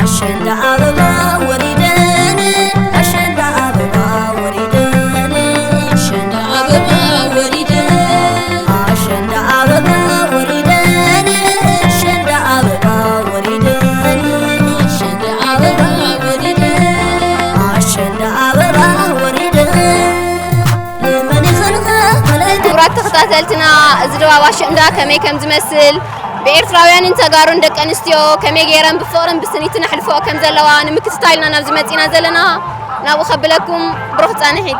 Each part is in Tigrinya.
ኣሸንዳ ኣበባ ወሪደን፣ ኣሸንዳ ኣበባ ወሪደን፣ ኣሸንዳ ኣበባ ወሪደን፣ ኣሸንዳ ኣበባ ወሪደን፣ ኣሸንዳ ኣበባ ወሪደን፣ ኣሸንዳ ኣበባ ወሪደን፣ ኣሸንዳ ኣበባ ወሪደን። ክቡራት ተኸታተልትና፣ እዚ ድባብ ኣሸንዳ ከመይ ከም ዝመስል፣ ብኤርትራውያንን ተጋሩን ደቂ ኣንስትዮ ከመይ ገይረን ብፍቕርን ብስኒትን ኣሕልፎ ከም ዘለዋ ንምክትታል ኢና ናብዚ መጺና ዘለና። ናብኡ ከብለኩም፣ ብሩኽ ጻንሒት።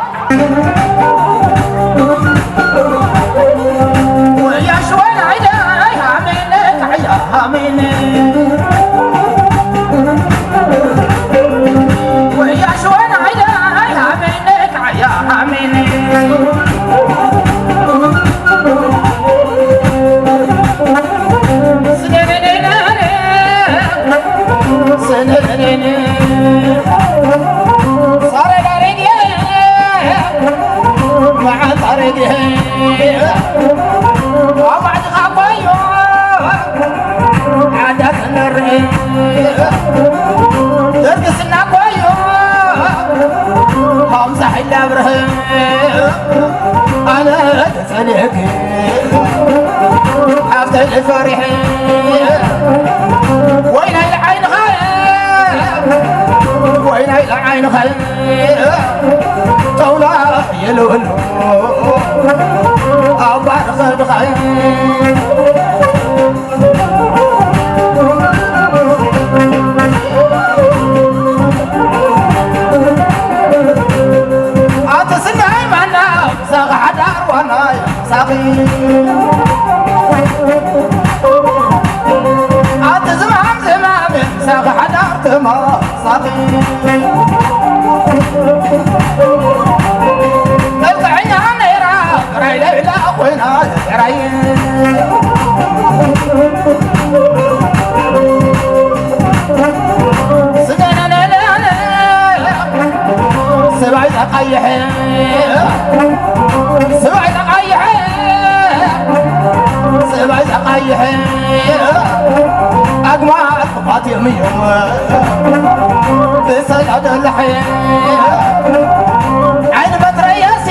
ደርግስና እኮ እዩ ሃምሳ ሒላ ብርህ ኣነ ተጸሊእኪ ሓፍተይ ፈሪሐ ወይ ናይ ዓይንኻ ወይ ናይ ዓይንኻ ጠውላ የለውሎ ኣባር ኸድኻ ኣቲ ስናይ ማና ሳኻ ሓዳር ዋናይ ሳኺ ኣቲ ዝማም ዝማም ሳኻ ሓዳር ተማ ሳኺ መልክዐኛ ነይራ ጥራይ ለይላ ኮይና ጥራይ ስገናለለ ሰብኣይ ተቐይሐ ሰብኣይ ተቐይሐ ሰብኣይ ተቐይሐ ኣግማል ክፋት እዮም እዮም ብሰላ ደላሐ ዓይኒ መትረየስ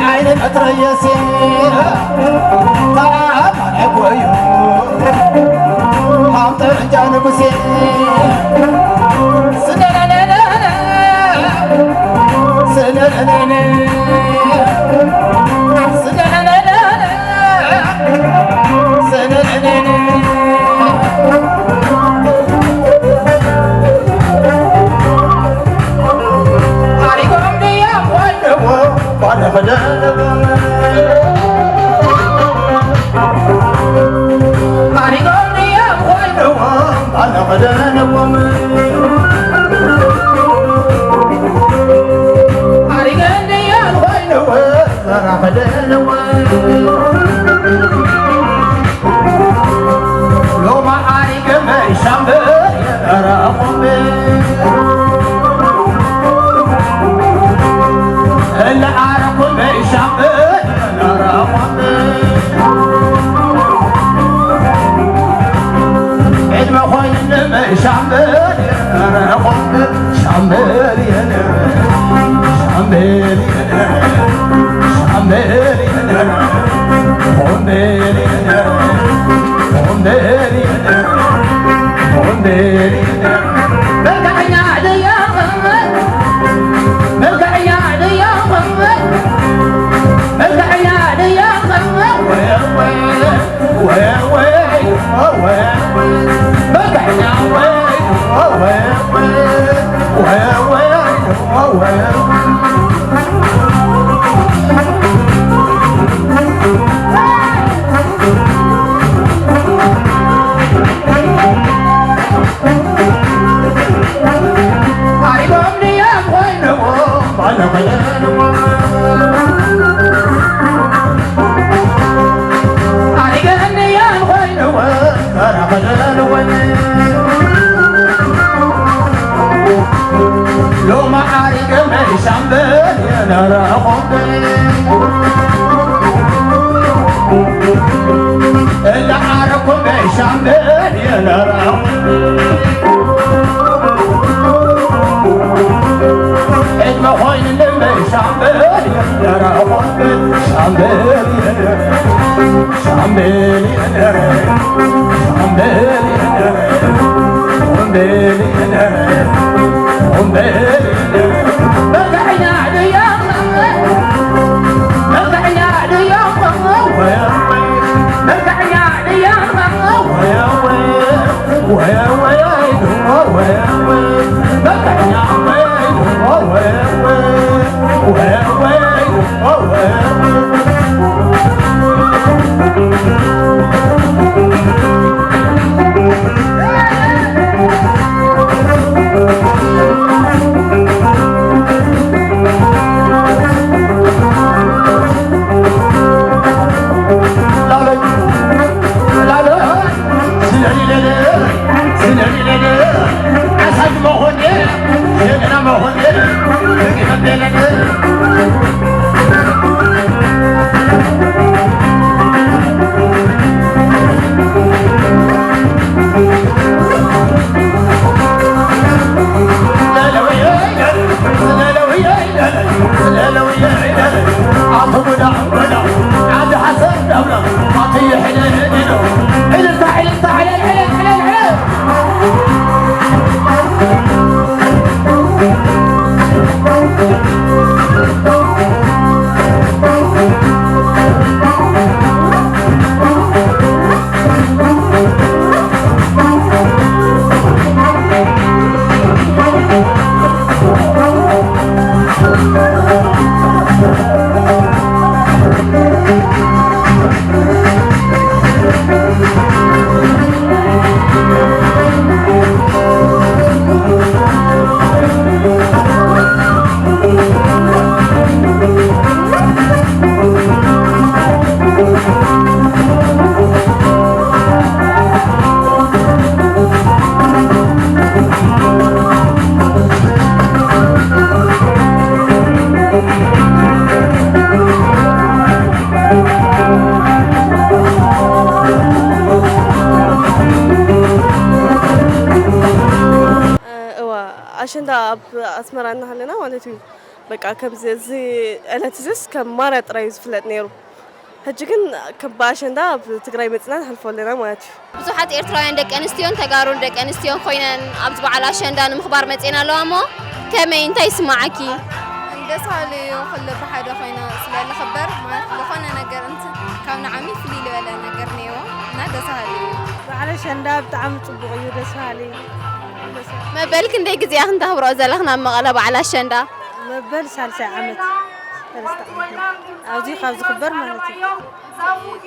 ዓይኒ መትረየስ ተኣማን ኣይኮዩ ሃምጠ እጃ ንጉሴ ስነነነነ ስነነነነ ስነነነነ ሎማ ዓሪገ መሻምበል የረኹም እለ ዓረኹም መሻምበል የረኹም ዕድመ ኮይኑ መሻምበል የረኹም ሻምበል የለ ሻምበል የለ ሻምበል የለ ሆምበል የለ ሆምበል የለ ሆምበል የለ መልክዐኛ ድያ መልክዐኛ ድያ መልክዐኛ ድያ ፈደረልወን ሎማዓሪገ መሻምበል የነረኹም እላዓረኩም መሻምበል የነረኹም ዕድመ ኮይንልም ሻምበል የነረኹም ሻምበል የነረኹም እዋ፣ ኣሸንዳ ኣብ ኣስመራ እናሃለና ማለት እዩ። በቃ ከምዚ፣ እዚ ዕለት እዚስ ከም ማራ ጥራይ እዩ ዝፍለጥ ነይሩ። ሕጂ ግን ከም ብኣሸንዳ ኣብ ትግራይ መጺና ንሕልፎ ኣለና ማለት እዩ። ብዙሓት ኤርትራውያን ደቂ ኣንስትዮን ተጋሩን ደቂ ኣንስትዮን ኮይነን ኣብዚ በዓል ኣሸንዳ ንምኽባር መጺኤን ኣለዋ እሞ ከመይ፣ እንታይ ይስምዓኪ? ደስ በሃሊ እዩ፣ ኩሉ ብሓደ ኮይና ስለ ንኽበር ማለት ዝኾነ ነገር እንት ካብ ንዓሚ ፍልይ ዝበለ ነገር ነይዎ እና ደስ በሃሊ እዩ። በዓል ኣሸንዳ ብጣዕሚ ጽቡቕ እዩ፣ ደስ በሃሊ እዩ። መበል ክንደይ ግዜ ኢኽን ተኽብሮ ዘለኽን ኣብ መቐለ በዓል ኣሸንዳ? መበል ሳልሳይ ዓመት፣ ሰለስተ ዓመት ኣብዚ ካብ ዝኽበር ማለት እዩ።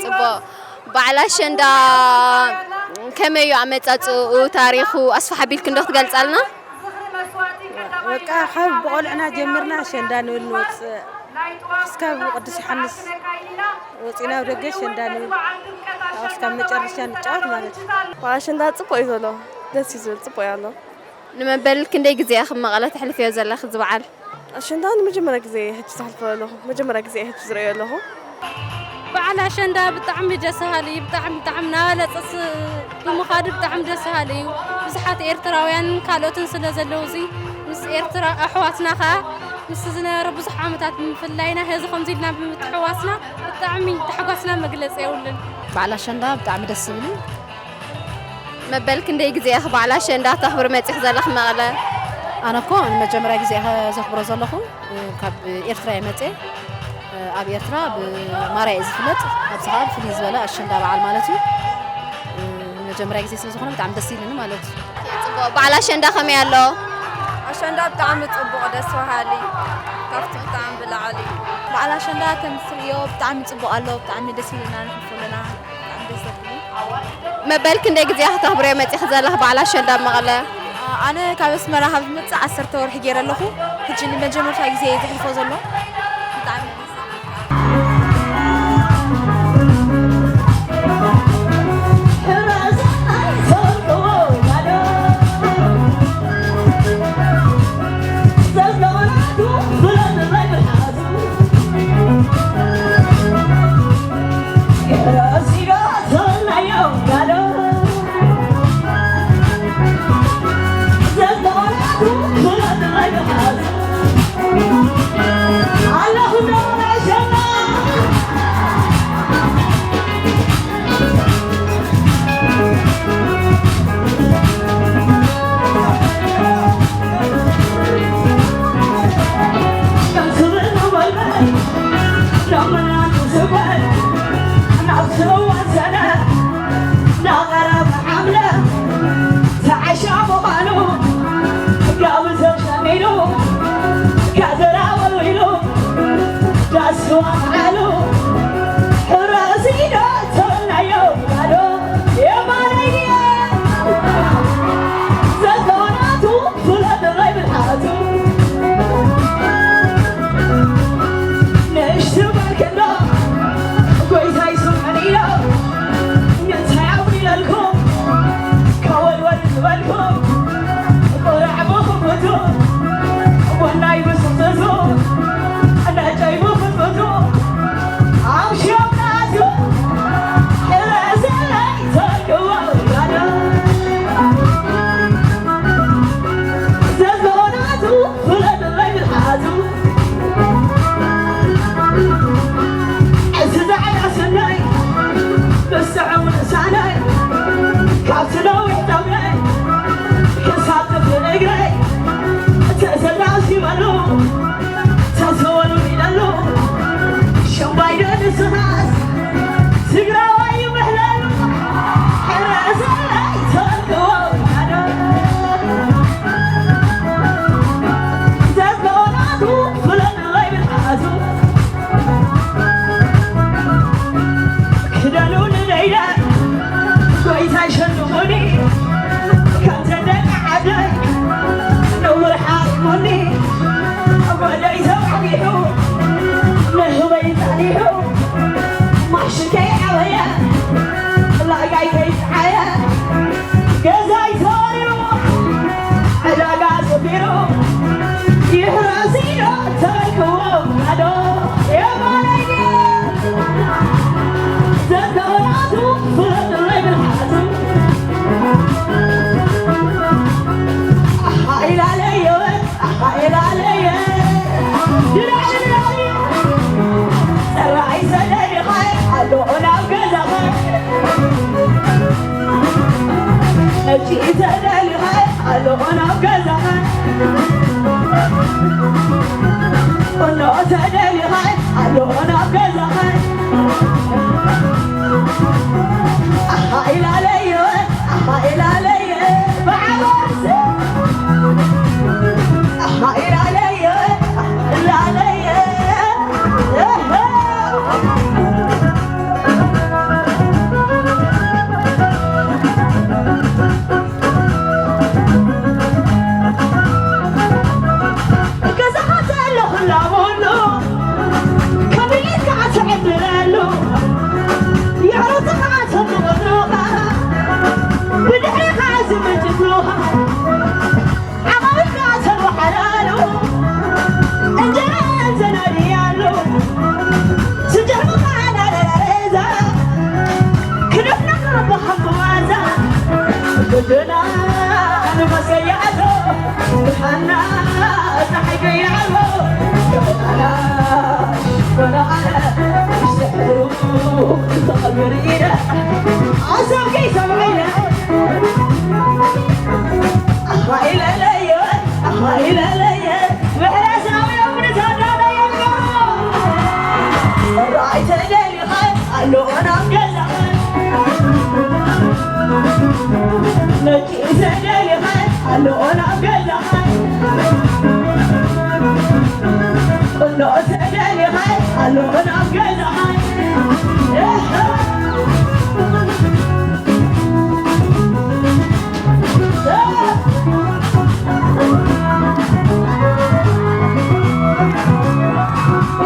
ጽቡቕ። በዓል ኣሸንዳ ከመይ እዩ ኣመጻጽኡ፣ ታሪኹ ኣስፍሕ ኣቢልኪ እንዶ ክትገልጻልና? በቃ ካብ ብቆልዕና ጀሚርና ኣሸንዳ ንብል ንወጽእ። እስካብ ቅዱስ ዮሓንስ ወጺና ኣብ ደገ ኣሸንዳ ንብል። እስካብ መጨረሻ ንጫወት ማለት እዩ። ኣሸንዳ ጽቡቕ እዩ ዘሎ። ደስ እዩ ዝብል፣ ጽቡቕ እዩ ኣሎ። ንመበል ክንደይ ግዜ ኢኺ መቐለ ተሕልፍዮ ዘለኺ እዚ በዓል? ኣሸንዳ ንመጀመርያ ግዜ ሕጂ ዘሕልፎ ኣለኹ። መጀመርያ ግዜ ሕጂ ዝርእዮ ኣለኹ። በዓል ኣሸንዳ ብጣዕሚ ደስ በሃሊ፣ ብጣዕሚ፣ ብጣዕሚ እናበለጸስ ብምዃዱ ብጣዕሚ ደስ በሃሊ እዩ። ብዙሓት ኤርትራውያንን ካልኦትን ስለ ዘለዉ፣ እዚ ምስ ኤርትራ ኣሕዋትና ኸኣ ምስ ዝነበረ ብዙሕ ዓመታት ብምፍላይና፣ ሕዚ ከምዚ ኢልና ብምትሕውዋስና ብጣዕሚ ታሕጓስና መግለጺ የብሉን። በዓል ኣሸንዳ ብጣዕሚ ደስ ዝብል እዩ። መበል ክንደይ ግዜ ኢኺ በዓል ኣሸንዳ ተኽብሪ መጺኺ ዘለኺ መቐለ? ኣነ እኮ ንመጀመርያ ግዜ ኢኸ ዘኽብሮ ዘለኹ። ካብ ኤርትራ እየ መጽየ። ኣብ ኤርትራ ብማርያ እዩ ዝፍለጥ። ኣብዚ ኸኣ ብፍልይ ዝበለ ኣሸንዳ በዓል ማለት እዩ። ንመጀመርያ ግዜ ስለ ዝኾነ ብጣዕሚ ደስ ኢሉኒ ማለት እዩ። ጽቡቕ። በዓል ኣሸንዳ ከመይ ኣሎ? ኣሸንዳ ብጣዕሚ ጽቡቕ፣ ደስ በሃሊ፣ ካብቲ ብጣዕሚ ብላዕሊ። በዓል ኣሸንዳ ከም ትርእዮ ብጣዕሚ ጽቡቕ ኣሎ፣ ብጣዕሚ ደስ ኢሉና ንሕልፎ ኣለና። ብጣዕሚ ደስ ዘብል እዩ። መበል ክንደይ ግዜ ኢኺ ተኽብርዮ መጺኺ ዘለኺ በዓል ኣሸንዳ ኣብ መቐለ? ኣነ ካብ ኣስመራ ካብ ዝመጽእ ዓሰርተ ወርሒ ገይረ ኣለኹ። ሕጂ ንመጀመርታ ግዜ እየ ዘሕልፎ ዘሎ። ብጣዕሚ ደስ ዘብል። እሺ ተደሊኻ ኣለኹ ናብ ገዛኻ፣ ቁኖ ተደሊኻ ኣለኹ ናብ ገዛኻ። ኣሃ ኢላለየ፣ ኣሃ ኢላለየ፣ ብዓወት ኣሃ ኢላለየ፣ ኢላለየ። ገዛኻ ተሎ ክላበሉ፣ ከመይ ኢልካ ትዕድለሉ፣ የዕሩኽቲ ከዓ ተምቕሉኻ፣ ብድሕሪኻ ዝምጭትሉኻ። ዓማዊል ከኣ ተርባሓላሉ፣ እንጀራ ዘናድያሉ፣ ስጀርሙ ከኣ ናደራረዛ፣ ክደፍና ከኣ ብሓምዋዛ፣ ብድና ንመሰያቶ፣ ብሓና ጸሓይ ገያሎ፣ ብሓና ወነኣለ፣ ብስሕሩ ተቐብር ኢለ፣ ኣሰብከይ ሰምዐ ኢለ።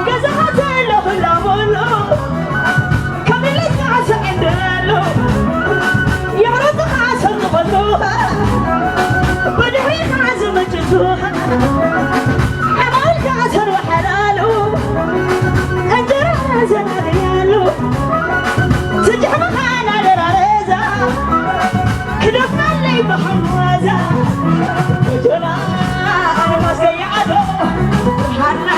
ገዛኻ ተሎ ክላበሉ፣ ከመይ ኢልካ ስዕድለሉ፣ የዕሩኽቲ ከኣ ሰንቕሉኻ፣ ብድሕሪኻ ዝምጭቱኻ፣ ዓማዊል ከኣ ተርባሓላሉ፣ እንጀራ ዘናድያሉ፣ ስጅሕምኻ ናደራረዛ፣ ክደፍናለይ ብሓምዋዛ፣ ጀና ኣልማዝ ከይዓዶ፣ ሓና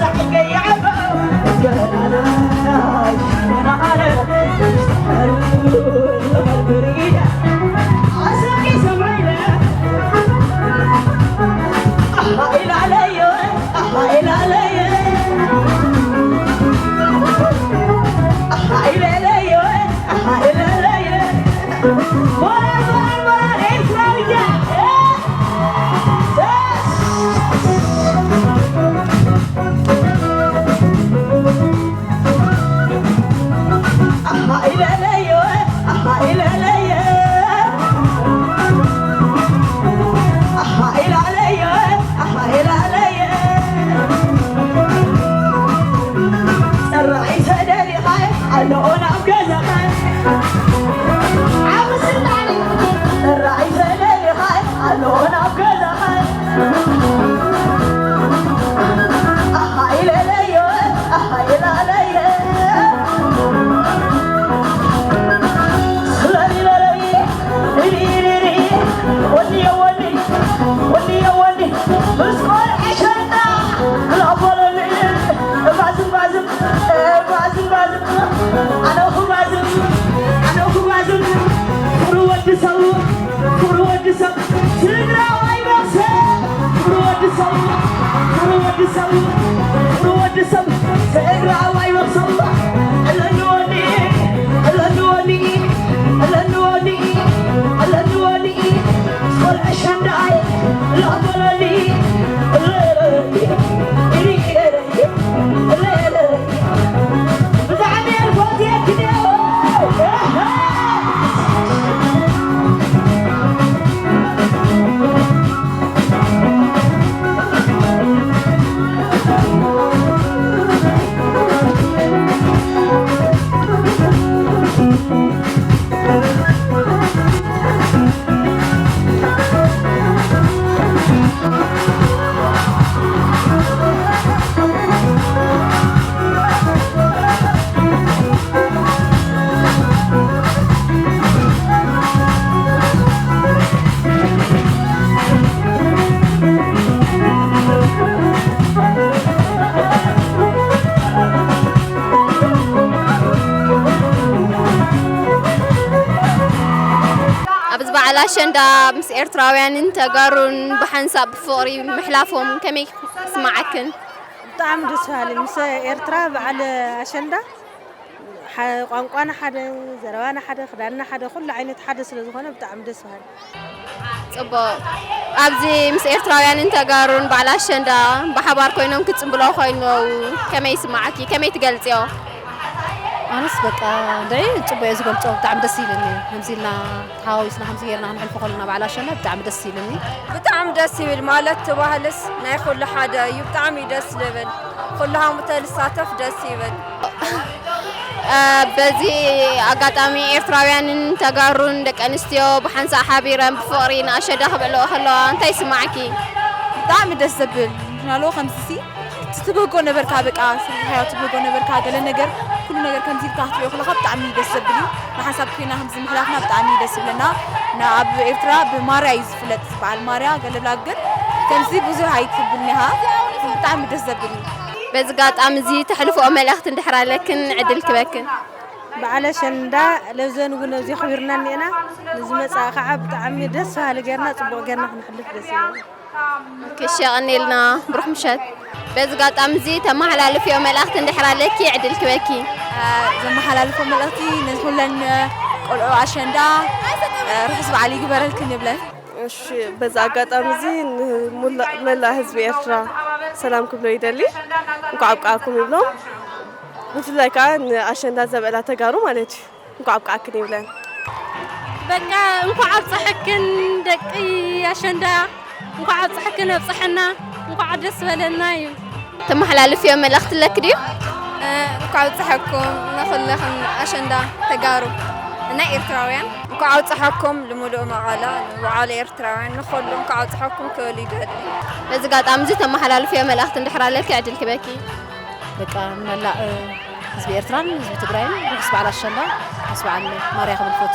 ጻዕቂ ከይዓዶ፣ ገናናይ መዓረ፣ ኣሰቂ ሰማይለ፣ ኣሃ ኢላለዮ፣ ኣሃ ኢላለየ፣ ኣሃ ኢለለዮ፣ ኣሃ ኢለለየ። ሞራል፣ ሞራል፣ ሞራል፣ ኤርትራዊት እያ። ኣሃ ኢለለዮ፣ ኣሃ ኢለለየ። ኣሃ ኢላለየ፣ ኣሃ ኢላለየ። ጸራይ ተደሊኻ ኣለኹ ናብ ገዛኻ። ዓቢ ስልጣን። ራእይ ተደሊኻ ኣለኹ ናብ ገዛኻ። ኣሃ ኢለለዮ፣ ኣሃ ኢላለየ። ስለዚ ለለይ፣ ኢሪ፣ ኢሪ፣ ኢሪ፣ ወዲ የወዲ፣ ወዲ የወዲ፣ ምስ ቆልዐ ሸንዳ፣ ላቦለኒ፣ ባዝም፣ ባዝም። ባዝም ባዝም ኣነኹ ባዝም ኣነኹ ባዝም ፍሩ ወዲ ሰብ ፍሩ ወዲ ሰብ ትግራዋይ መሰ ፍሩ ወዲ ሰብ ፍሩ ወዲ ሰብ ፍሩ ወዲ ሰብ ትግራዋይ መሰ እለኒ ወዲ እለኒ ወዲ እለኒ ወዲ እለኒ ወዲ ቆልዐ ሸንዳይ ላበለኒ ኣብዚ በዓል ኣሸንዳ ምስ ኤርትራውያንን ተጋሩን ብሓንሳብ ብፍቕሪ ምሕላፎም ከመይ ይስምዓክን? ብጣዕሚ ደስ በሃሊ። ምስ ኤርትራ በዓል ኣሸንዳ፣ ሓ-፣ ቋንቋና ሓደ፣ ዘረባና ሓደ፣ ክዳንና ሓደ፣ ኩሉ ዓይነት ሓደ ስለ ዝኾነ ብጣዕሚ ደስ በሃሊ። ጽቡቕ። ኣብዚ ምስ ኤርትራውያንን ተጋሩን በዓል ኣሸንዳ ብሓባር ኮይኖም ክጽንብሎ ኮይኖም ከመይ ይስምዓኪ? ከመይ ትገልጽዮ? ኣነስ በቃ እንድዒ ጽቡቕ እየ ዝገልጾ። ብጣዕሚ ደስ ኢሉኒ። ከምዚ ኢልና ተሓዋዊስና ከምዚ ጌርና ክንሕልፎ ከለና በዓል ኣሸንዳ ብጣዕሚ ደስ ኢሉኒ። ብጣዕሚ ደስ ይብል። ማለት እቲ ባህልስ ናይ ኩሉ ሓደ እዩ። ብጣዕሚ እዩ ደስ ዝብል። ኩሉ ሃሙተ ልሳተፍ ደስ ይብል። እ፣ በዚ ኣጋጣሚ ኤርትራውያንን ተጋሩን ደቂ ኣንስትዮ ብሓንሳእ ሓቢረን ብፍቕሪ ንኣሸንዳ ክብዕልኦ ከለዋ እንታይ ይስምዓኪ? ብጣዕሚ ደስ ዘብል። ምክንያቱ ከምዚ ሲ እቲ ትብህጎ ነበርካ፣ በቃ ስርሕያ ትብህጎ ነበርካ፣ ገለ ነገር፣ ኩሉ ነገር ከምዚ ኢልካ ክትሪኦ ከለኻ ብጣዕሚ ደስ ዘብል እዩ። ንሓንሳብ ኮይና ከምዚ ምሕላፍና ብጣዕሚ ደስ ይብለና። ና-፣ ኣብ ኤርትራ ብማርያ እዩ ዝፍለጥ፣ በዓል ማርያ ገለ ብላ፣ ግን ከምዚ ብዙሕ ኣይትብልኒ ኢኻ። ብጣዕሚ ደስ ዘብል እዩ። በዚ ኣጋጣሚ እዚ ተሕልፍኦ መልእኽቲ እንድሕር ኣለክን ዕድል ክበክን። በዓል ኣሸንዳ ለብዘን እውን ኣብዚ ኣኽቢርና እኒኤና። ንዝመጽኣ ከዓ ብጣዕሚ ደስ በሃሊ ጌርና፣ ጽቡቕ ጌርና ክንሕልፍ ደስ ይብል። ኦኬ፣ እሺ፣ የቐንየልና። ብሩኽ ምሸት። በዚ ኣጋጣሚ እዚ ተመሓላልፍዮ መልእኽቲ እንድሕር ኣለኪ ዕድል ክበኪ። እ፣ ዘመሓላልፎ መልእኽቲ ንኹለን ቆልዑ ኣሸንዳ፣ እ፣ ርሑስ በዓል ይግበረልክን ይብለን። እሺ፣ በዚ ኣጋጣሚ እዚ ንሙላ-፣ መላእ ህዝቢ ኤርትራ ሰላም ክብሎ ይደሊ። እንኳዕ ኣብቅዓኩም ይብሎም። ብፍላይ ከዓ ንኣሸንዳ ዘብዕላ ተጋሩ ማለት እዩ። እንኳዕ ኣብቅዓክን ይብለን። በቃ እንኳዕ ኣብፀሐክን ደቂ ኣሸንዳ፣ እንኳዕ ኣብፀሐክን ኣብፀሐና፣ እንኳዕ ደስ በለና እዩ። ተመሓላልፍዮ መልእኽቲ ኣለኪ ድዩ? እ፣ እንኳዕ ኣብፀሐኩም ንኹልኽን ኣሸንዳ ተጋሩ እና ኤርትራውያን። እንኳዕ ኣብፀሐኩም ልሙሉእ መቐለ፣ ንበዓል ኤርትራውያን ንኹሉ እንኳዕ ኣብፀሐኩም ክብል ይደሊ። በዚ ኣጋጣሚ እዚ ተመሓላልፍዮ መልእኽቲ እንድሕር ኣለኪ ዕድል ክበኪ። በቃ ንመላእ፣ እ፣ ህዝቢ ኤርትራን ህዝቢ ትግራይን ርሑስ በዓል ኣሸንዳ፣ ርሑስ በዓል ማርያ ክብል ፈቱ።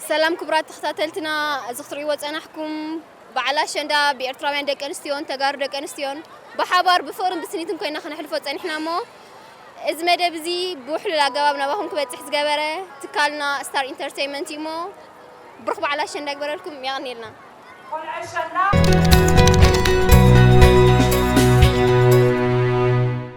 ሰላም ክቡራት ተኸታተልትና፣ እዚ ክትርእይዎ ጸናሕኩም በዓል ኣሸንዳ ብኤርትራውያን ደቂ ኣንስትዮን ተጋሩ ደቂ ኣንስትዮን ብሓባር ብፍቕርን ብስኒትን ኮይና ከነሕልፎ ጸኒሕና እሞ፣ እዚ መደብ እዚ ብውሕሉል ኣገባብ ናባኹም ክበጽሕ ዝገበረ ትካልና ስታር ኢንተርቴይንመንት እዩ እሞ፣ ብሩኽ በዓል ኣሸንዳ ይግበረልኩም። የቐንየልና።